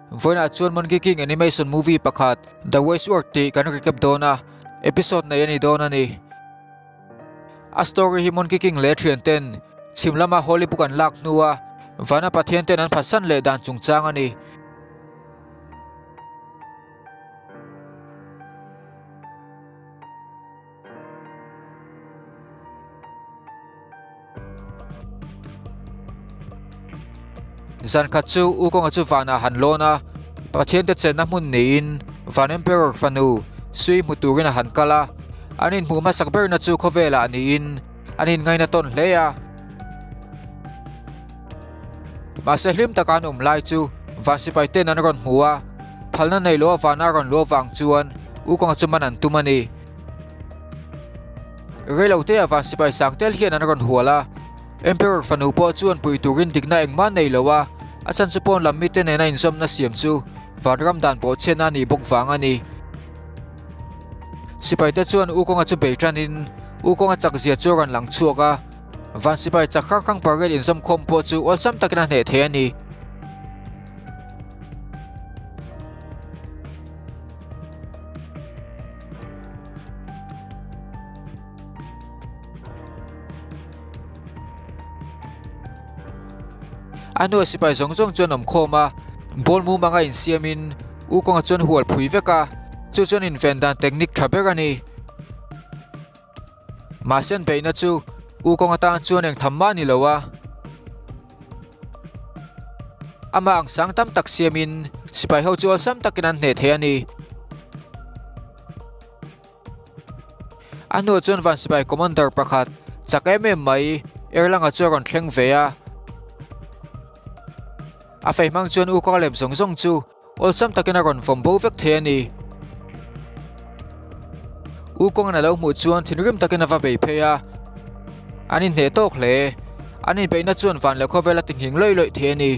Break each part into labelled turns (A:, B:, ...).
A: Vawiinah chuan Monkey King animation movie pakhat The Westworld tih kan recap dawn a, episode nei a ni dawn a ni. A story hi Monkey King leh thian ten chhim lama Holy Book an lak hnua vana Pathian ten an phatsan leh dan chungchang a ni. Zan khat chu U Kawnga chu vanah han lawn a, Pathian te chenna hmun niin Van Emperor fanu Sui hmu turin a han kal a, an inhmuh hmasak berna chu khawvelah niin an inngaina tawn hle a. Mahse hlim taka an awm lai chu van sipai ten an rawn hmu a, phalna nei loh a vana rawn luh avang chuan U Kawnga chu man an tum a ni. Reilote a van sipai sang tel hian an rawn hual a, Emperor fanu pawh chuan pui turin dikna engmah nei lo a, a chhan chu pawn lam mite nena inzawmna siam chu vanram dan pawh chhiatna a nih bawk vang a ni. Sipaite chuan U Kawnga chu bei tanin U Kawnga chakzia chu a rawn lang chhuak a, van sipai chak hrang hrang pariat inzawm khawm pawh chu awlsam takin a hneh thei a ni. A hnuah sipai zawng zawng chuan awm khawm a, ball mumanga insiamin U kawnga chuan hual phui vek a, chu chuan inven dan technique tha ber a ni. Mahse an beihna chu U kawnga tan chuan eng tham mah a ni lo a. Amah ang sang tam tak siamin sipai ho chu awlsam takin an hneh thei a ni. A hnuah chuan van sipai commander pakhat chak em em mai Erlanga chu a rawn thleng ve a. A fei hmang chuan U Kawlem zawng zawng chu awlsam takin a rawn vawm bo vek thei a ni. U Kawngan a lo hmuh chuan thinrim takin a va bei phei a. An inhneh tawk hle. An inbeihna chuan van leh khawvel a ti nghing lawih lawih thei a ni.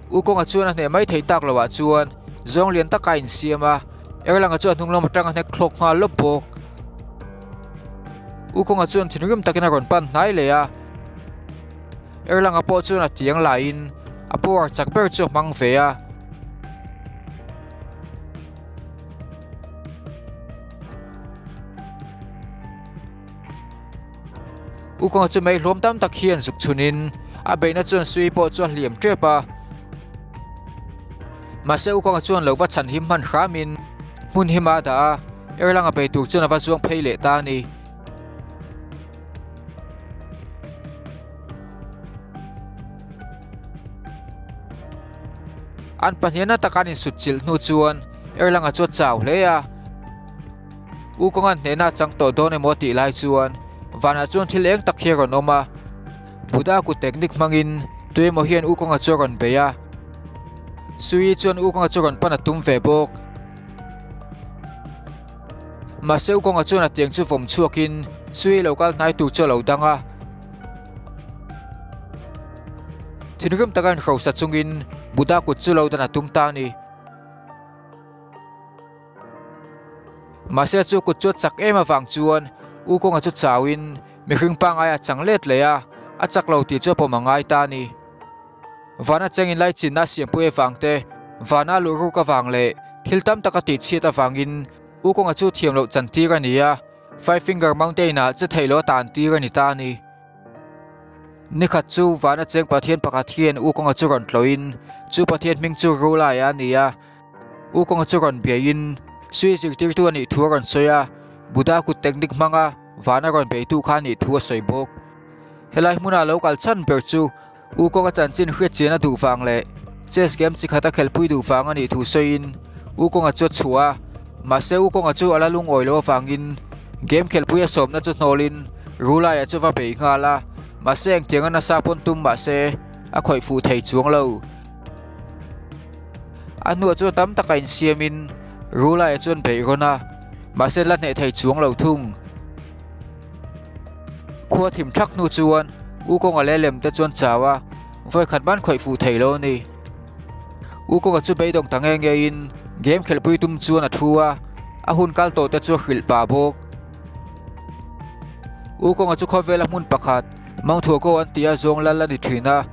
A: U kawnga chuan a hneh mai thei tak loh ah chuan zawng lian tak a insiam a, Erlanga chuan hnung lam atang a hnek thlawk nghal lawp bawk. U kawnga chuan thinrim takin a rawn pan hnai leh a, Erlanga pawh chuan a tiang laiin a power chak ber chu a hmang ve a. U kawnga chu mei hlawm tam tak hian zuk chhunin a beihna chuan sui pawh chu a hliam tep a. Mahse U kawnga chuan lo va chhan him hman hramin hmun hima a dah a, Erlanga bei tur chuan a va zuang phei leh ta a ni. An pahniana taka an insut chilh hnu chuan Erlanga chu a chau hle a. U kawnga'n hnehna a chang tawh dawn emaw tih lai chuan vanah chuan thil eng tak hi a rawn awm a, Buddha kut technique hmangin tuemaw hian U kawnga chu a rawn bei a, Sui chuan U kawnga chu rawn pan a tum ve bawk. Mahse U kawnga chuan a tiang chu vawm chhuakin Sui lo kal hnai tur chu a lo dang a. Thinrim taka inhrosa chungin Buddha kut chu lo dan a tum ta a ni. Mahse chu kut chu a chak em avang chuan U kawnga chu chauin mihring pangngai a chang let leh a, a chak lo tih chu a pawm a ngai ta a ni. Vana chengin laichinna a siampui avang te, vana luh ruk avang leh thil tam tak a tihchhiat avangin U kawnga chu thiam loh chan tir a ni a, Five Finger Mountain-ah che theih loh a tan tir a ni ta a ni. Nikhat chu vana cheng Pathian pakhat hian U kawnga chu rawn tlawhin chu Pathian hming chu Rulai-a a ni a, U kawnga chu rawn biaiin sui zirtirtu a nih thu a rawn sawi a, Buddha kut technique hmanga vana rawn beitu kha a nih thu a sawi bawk. Helai hmuna lo kal chhan ber chu U kawnga chanchin hriat chian a duh vang leh chess game chi khat a khelhpui duh vang a nih thu sawiin U kawnga chu a chhuah a, mahse U kawnga chu a la lungawi loh avangin game khelhpui a sawmna chu hnawlin Rulai-a chu va bei nghal a, mahse engtianga nasa pawn tum mahse a khawih fuh thei chuang lo. A hnuah chuan tam taka insiamin Rulai-a chuan beih rawn a, mahse la hneh thei chuang lo thung. Khua thim thak hnu chuan U Kawnga leh lem te chuan chau a, vawi khat man khawih fuh thei lo a ni. U Kawnga chu beidawng ta nge ngein game khelhpui tum chuan a thu a, a hun kal tawh te chu a hrilh pah bawk. U Kawnga chu khawvela hmun pakhat, Mangthuako an tia zawng lal a ni thin a.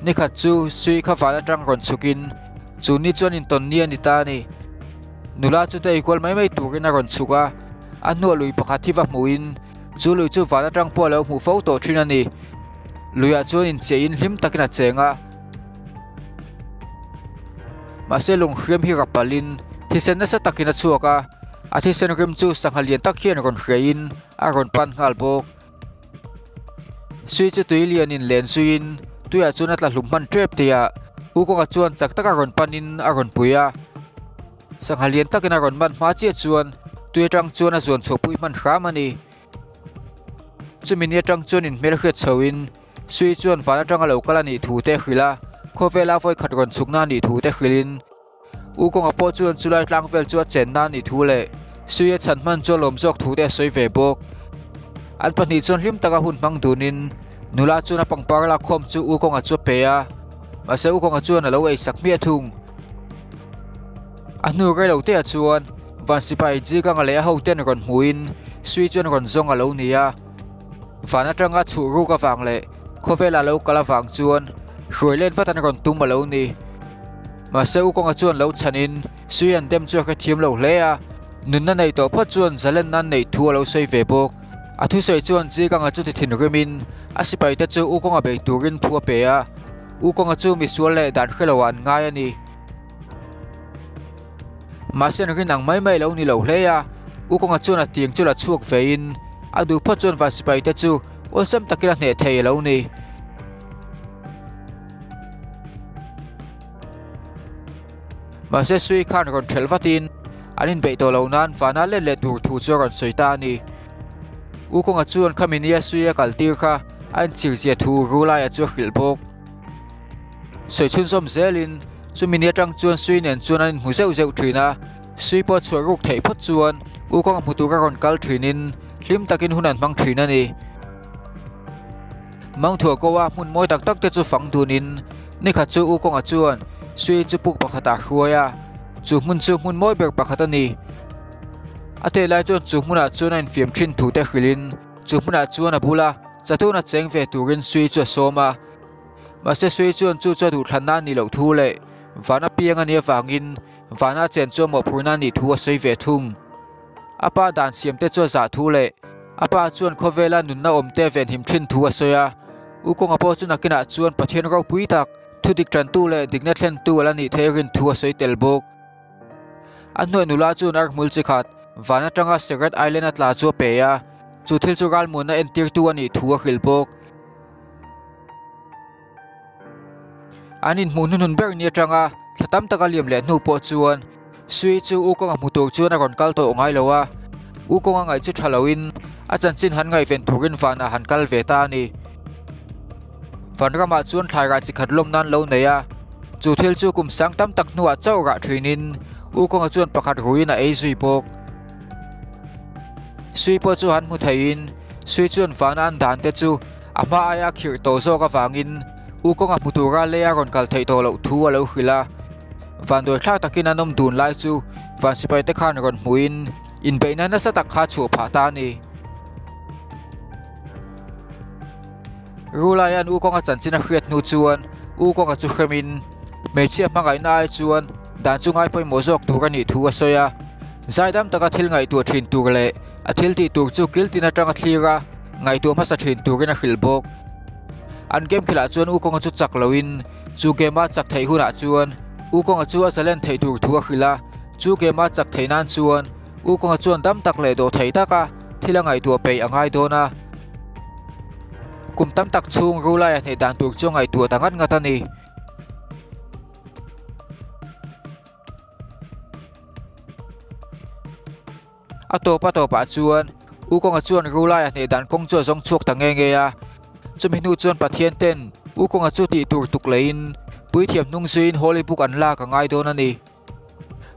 A: Nikhat chu Sui kha van atang rawn chhukin chu ni chuan intawn ni a ni ta a ni. Nula chu te eikual mai mai turin a rawn chhuk a, a hnuah lui pakhat hi va hmuhin chu lui chu van atang pawh a lo hmuh fo tawh thin a ni. Luiah chuan inchiahin hlim takin a cheng a. Mahse lunghriam hi rapalin thisen nasa takin a chhuak a, a thisen rim chu sangha lian tak hian rawn hriain a rawn pan nghal bawk. Sui chu tui lianin len zuiin tuiah chuan a tla hlum hman tep tihah U Kawnga chuan chak taka rawn panin a rawn pui a. Sangha lian takin a rawn man hma chiah chuan tui atang chuan a zuan chhuahpui hman hram a ni. Chumi ni atang chuan inhmel hriat chhoin Sui chuan van atanga lo kal a nih thu te hrilh a, khawvela vawikhat rawn chhukna a nih thu te hrilhin U Kawnga pawh chuan chulai tlang vel chu a chenna a nih thu leh Suia chhan hman chu a lawm zawk thu te a sawi ve bawk. An pahnih chuan hlim taka hun hmang dunin nula chuan a pangpar lakkhawm chu U Kawnga chu a pe a, mahse U Kawnga chuan a lo eisak hmiah thung. A hnu rei lo teah chuan van sipai Jiganga leh a hoten rawn hmuhin Sui chuan rawn zawng a lo ni a. Van atanga chhuh ruk avang leh khawvela lo kal avang chuan hruai len vat an rawn tum a lo ni. Mahse U Kawnga chuan lo chhanin Sui an dem chu a hrethiam lo hle a, nunna nei tawh phawt chuan zalenna an neih thu a lo sawi ve bawk. A thusawi chuan Jiganga chu ti thinrimin a sipaite chu U Kawnga bei turin thu a pe a, U Kawnga chu misual leh dan hre loah an ngai a ni. Mahse an rin ang mai mai lo ni lo hle a, U Kawnga chuan a tiang chu la chhuak vein a duh phawt chuan van sipai te chu awlsam takin a hneh thei a lo ni. Mahse Sui khan rawn ṭhelh vatin an inbeih tawh lo nan vana let leh tur thu chu a rawn sawi ta a ni. U Kawnga chuan khami nia Sui a kal tir kha a inchhir zia thu Rulaia chu a hrilh bawk. Sawi chhunzawm zelin chumi ni atang chuan Sui nen chuan an inhmu zeuh zeuh thin a, Sui pawh chhuah ruk theih phawt chuan U Kawnga hmu tura rawn kal thinin hlim takin hun an hmang thin a ni. Mangthuah ko a hmun mawi tak tak te chu fang dunin nikhat chu U Kawnga chuan Sui chu puk pakhatah a hruai a, chu hmun chu hmun mawi ber pakhat a ni. A teh lai chuan chu hmunah chuan a infiam thin thu te hrilhin chu hmunah chuan a bula chatuna cheng ve turin Sui chu a sawm a. Mahse Sui chuan chu chu a duhthlanna a nih loh thu leh vana piang a nih avangin vana chen chu a mawhphurhna a nih thu a sawi ve thung. A pa dan siam te chu a zah thu leh a pa chuan khawvela nunna awm te venhim thin thu a sawi a. U Kawnga pawh chu nakinah chuan Pathian ropui tak, thudik tantu leh dikna thlentu a la nih theih rin thu a sawi tel bawk. A hnuai nula chuan arhmul chi khat van atanga Secret Island a tla chu a pe a, chu thil chu ralmuanna entirtu a nih thu a hrilh bawk. An inhmuh hnuhnun ber ni atanga thla tam taka liam leh hnu pawh chuan Sui chu U Kawnga hmu tur chuan a rawn kal tawh ngai lo a, U Kawnga ngaih chu tha loin a chanchin han ngaihven turin vanah han kal ve ta a ni. Vanramah chuan thlai rah chi khat lawm nan lo nei a, chu thil chu kum sang tam tak hnuah chauh rah thinin U Kawnga chuan pakhat ruiin a ei zui bawk. Sui pawh chu han hmu theiin Sui chuan vana an dan te chu a hma aia khirh tawh zawk avangin U Kawnga hmu tura leia rawn kal theih tawh loh thu a lo hrilh a. Vanduai thlak takin an awm dun lai chu van sipai te khan rawn hmuin inbeihna nasa tak kha chhuah phah ta a ni. Rulaia'n U Kawnga chanchin a hriat hnu chuan U Kawnga chu hremin hmeichhia hmangaihna ai chuan dan chu ngai pawimawh zawk tur a nih thu a sawi a. Zaidam taka thil ngaihtuah thin tur leh a thil tih tur chu kil tin atanga thlir a, ngaihtuah hmasa thin turin a hrilh bawk. An game khilah chuan U Kawnga chu chak loin chu game a chak theih hunah chuan U Kawnga chu a zalen theih tur thu a hrilh a, chu game a chak theih nan chuan U Kawnga chuan dam tak leh dawh thei taka thil a ngaihtuah peih a ngai dawn a. Kum tam tak chhung Rulai a hneh dan tur chu a ngaihtuah ta ngat ngat a ni. A tawp a tawpah chuan U Kawnga chuan Rulai a hneh dan kawng chu a zawng chhuak ta nge nge a. Chumi hnu chuan Pathian ten U Kawnga chu tih tur tuk leiin puithiam hnung zuiin Holy Book an lak a ngai dawn a ni.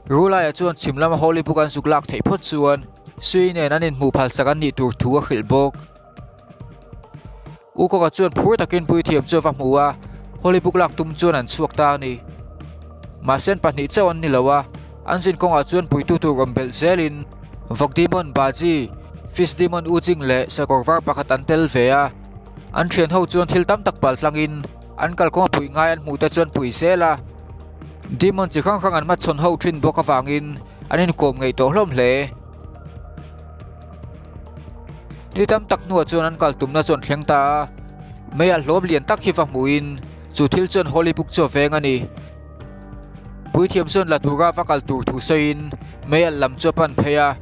A: Rulaia chuan chhim lama Holy Book an zuk lak theih phawt chuan Sui nen an inhmuh phalsak an nih tur thu a hrilh bawk. U Kawnga chuan phur takin puithiam chu a va hmu a, Holy Book lak tum chuan an chhuak ta a ni. Mahse an pahnih chauh an ni lo a, an zin kawngah chuan puitu tur awm belh zelin Vawkdimon, Baji, Fish Demon U Jing leh sakawr var pakhat an tel ve a. An thian ho chuan thil tam tak pal tlangin an kalkawng a pui ngai an hmuh te chuan pui zel a. Demon chi hrang hrang an hmachhawn ho thin bawk avangin an inkawm ngeih tawh hlawm hle. Ni tam tak hnuah chuan an kal tumna chu an thleng ta a, meiah hlawm lian tak hi va hmuhin chu thil chuan Holy Book chu a veng a ni. Puithiam chuan la tura va kal tur thu sawiin meiah lam chu a pan phei a.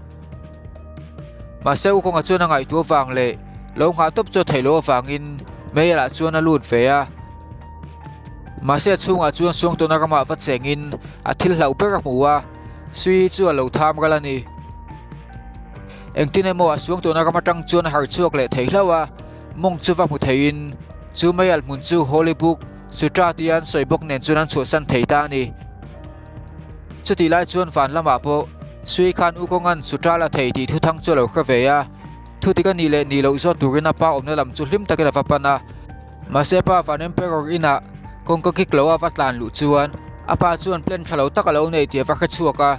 A: Mahse u kawnga chuan a ngaihtuah vang leh lo nghah tawp chu a theih loh avangin meiah chuan a lut ve a. Mahse a chhungah chuan Suangtawna ramah va chengin a thil hlauh ber a hmu a, Sui chu a lo tham ral a ni. Engtin emaw a Suangtawna ram atang chuan a harh chhuak leh thei hlauh a, mawng chu va hmu theiin chu meialh hmun chu Holy Book, Sutra tia an sawi bawk nen chuan an chhuahsan thei ta a ni. Chutih lai chuan van lamah pawh Sui khan U Kawnga'n Sutra la thei tih thuthang chu a lo hre ve a, thudik a nih leh nih loh zawt turin a pa awmna lam chu hlim takin a va pan a. Mahse pa Van Emperor inah kawngka kik lo a va tlan luh chuan a pa chuan plan tha lo tak a lo nei tih a va hre chhuak a.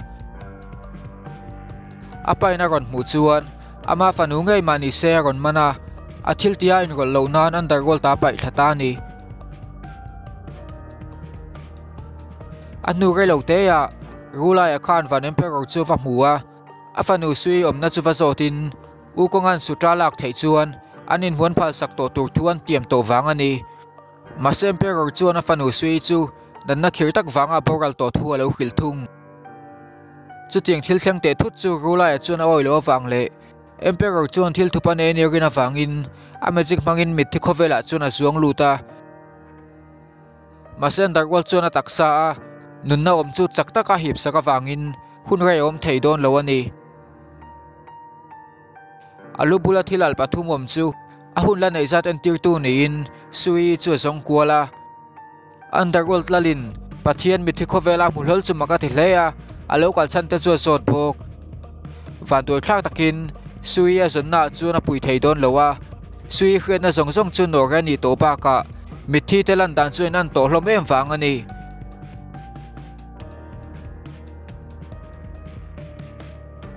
A: A pa in a rawn hmuh chuan ama fanu ngei mah ni se a rawn man a, a thil tia a inrawlh loh nan Underworld ah a paih thla ta a ni. A hnu rei lo te ah Rulai-a khan Van Emperor chu a va hmu a, a fanu Sui awmna chu va zawtin U Kawnga'n Sutra lak theih chuan an inhuan phalsak tawh tur thu an tiam tawh vang a ni. Mahse Emperor chuan a fanu Sui chu danna khir tak vanga a boral tawh thu a lo hrilh thung. Chutiang thil thleng teh thut chu Rulaya chuan a awi loh avang leh Emperor chuan thil thup a nei nia rin avangin a magic hmangin mitthi khawvelah chuan a zuang lut a. Mahse Underworld chuan a taksa a nunna awm chu chak taka hipsak avangin hun rei a awm thei dawn lo a ni. A lu bula thil alh pathum awm chu a hun la neih zat entirtu niin Sui chu a zawng kual a. Underworld lalin Pathian mitthi khawvela hmu hlawl chu mak a ti hle a, a lo kal chhan te chu a zawt bawk. Vanduai thlak takin Sui a zawnna ah chuan a pui thei dawn lo a, Sui hriatna zawng zawng chu nawr a nih tawh bakah mitthi te lan dan chu in an tawh hlawm em vang a ni.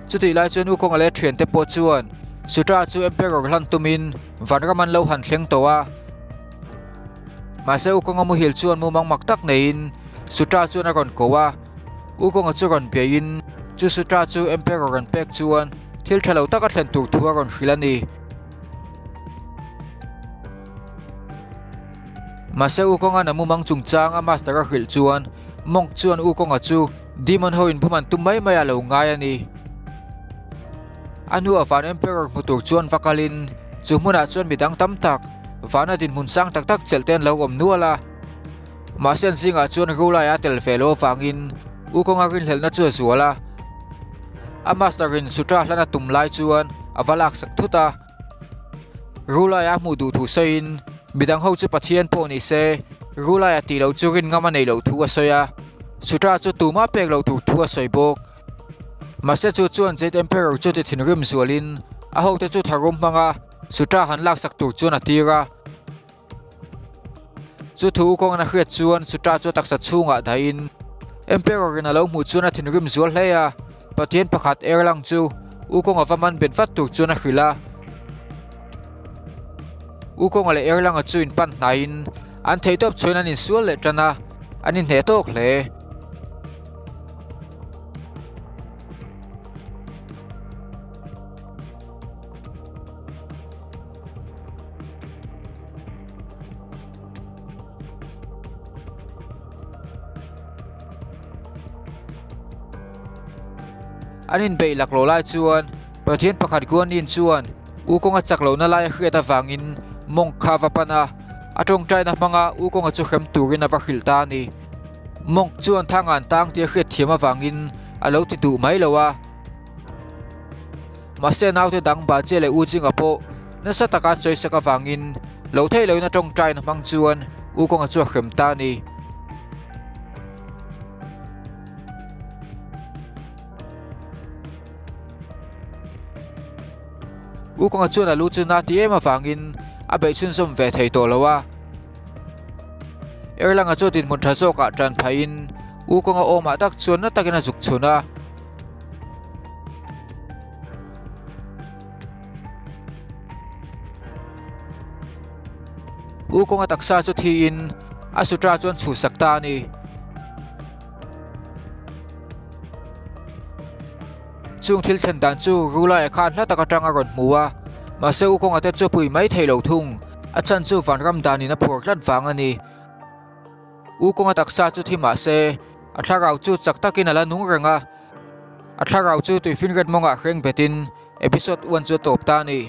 A: Chutih lai chuan U Kawnga leh thiante pawh chuan Sutra chu Emperor hlan tumin vanram an lo han thleng tawh a. Mahse U Kawnga muhil chuan mumang mak tak neiin Sutra chuan a rawn ko a. U Kawnga chu rawn biahin chu Sutra chu Emperor an pek chuan thil tha lo tak a thlen tur thu a rawn hrilh a ni. Mahse U Kawnga'n a mumang chungchang a master a hrilh chuan Monk chuan U Kawnga chu Demon ho in bum an tum mai mai a lo ngai a ni. A hnuah Van Emperor hmu tur chuan va kalin chu hmunah chuan midang tam tak vana dinhmun sang tak tak chelh te an lo awm nual a. Mahse an zingah chuan Rulai a tel ve loh avangin U Kawnga rinhlelhna chu a zual a. A master in Sutra hlan a tum lai chuan a va laksak thut a. Rulai a hmuh duh thu sawiin midang ho chu Pathian pawh ni se Rulai a tih loh chu rin ngam a neih loh thu a sawi a, Sutra chu tumah pek loh tur thu a sawi bawk. Mahse chu chuan Jade Emperor chu ti thinrim zualin a hote chu tharum hmanga Sutra han laksak tur chuan a tir a. Chu thu kawngan a hriat chuan Sutra chu a taksa chhungah dahin Emperor in a lo hmuh chuan a thinrim zual hle a, Pathian pakhat Erlang chu U Kawnga va man bet vat tur chuan a hrilh a. U Kawnga leh Erlanga chu in pan hnaiin an theihtawp chuan an insual leh tan a, an inhneh tawk hle. An inbeih laklawh lai chuan Pathian pakhat Guanyin chuan U Kawnga chak lohna lai a hriat avangin Monk kha a va pan a, a tawngtaina hmanga U Kawnga chu hrem turin a va hrilh ta a ni. Monk chuan thang an tang tih a hriat thiam avangin a lo ti duh mai lo a. Mahse naute dang Bajia leh U Jinga pawh nasa taka an sawisak avangin lo theih loin a tawngtaina hmang chuan U Kawnga chu a hrem ta a ni. U Kawnga chuan a lu chu na ti em avangin a beih chhunzawm ve thei tawh lo a. Erlanga chu dinhmun tha zawkah tan phaiin U Kawnga awmah tak chuan na takin a zuk chhun a. U Kawnga taksa chu thiin a sutra chu an chhuhsak ta a ni. Chung thil thlen dan chu Rulaia khan hla tak atang a rawn hmu a, mahse U Kawnga te chu a pui mai thei lo thung. A chhan chu vanram danin a phur tlat vang a ni. U Kawnga taksa chu thi mah se, a thlarau chu chak takin a la nung reng a. A thlarau chu tuifinriat mawngah hreng betin episode one chu a tawp ta a ni.